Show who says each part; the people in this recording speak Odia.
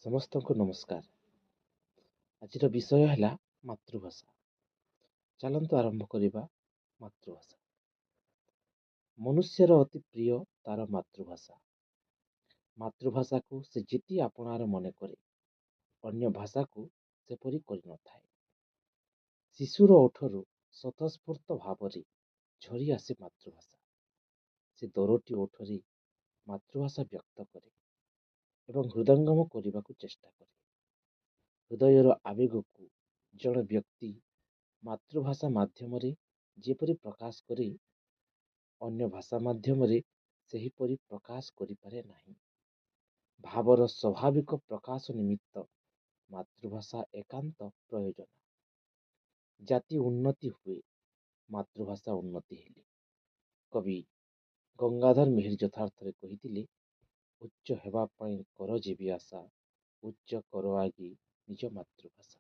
Speaker 1: ସମସ୍ତଙ୍କୁ ନମସ୍କାର। ଆଜିର ବିଷୟ ହେଲା ମାତୃଭାଷା। ଚାଲନ୍ତୁ ଆରମ୍ଭ କରିବା। ମାତୃଭାଷା ମନୁଷ୍ୟର ଅତି ପ୍ରିୟ, ତାର ମାତୃଭାଷା। ମାତୃଭାଷାକୁ ସେ ଯେତେ ଆପଣାର ମନେ କରେ, ଅନ୍ୟ ଭାଷାକୁ ସେପରି କରିନଥାଏ। ଶିଶୁର ଓଠରୁ ସ୍ୱତଃସ୍ଫୂର୍ତ୍ତ ଭାବରେ ଝରି ଆସେ ମାତୃଭାଷା। ସେ ଦରୋଟି ଓଠରେ ମାତୃଭାଷା ବ୍ୟକ୍ତ କରେ ଏବଂ ହୃଦୟଙ୍ଗମ କରିବାକୁ ଚେଷ୍ଟା କରେ। ହୃଦୟର ଆବେଗକୁ ଜଣେ ବ୍ୟକ୍ତି ମାତୃଭାଷା ମାଧ୍ୟମରେ ଯେପରି ପ୍ରକାଶ କରେ, ଅନ୍ୟ ଭାଷା ମାଧ୍ୟମରେ ସେହିପରି ପ୍ରକାଶ କରିପାରେ ନାହିଁ। ଭାବର ସ୍ୱାଭାବିକ ପ୍ରକାଶ ନିମିତ୍ତ ମାତୃଭାଷା ଏକାନ୍ତ ପ୍ରୟୋଜନ। ଜାତି ଉନ୍ନତି ହୁଏ ମାତୃଭାଷା ଉନ୍ନତି ହେଲେ। କବି ଗଙ୍ଗାଧର ମେହେର ଯଥାର୍ଥରେ କହିଥିଲେ, ଉଚ୍ଚ ହେବା ପାଇଁ କର ଯେବେ ଆଶା, ଉଚ୍ଚ କର ଆଗେ ନିଜ ମାତୃଭାଷା।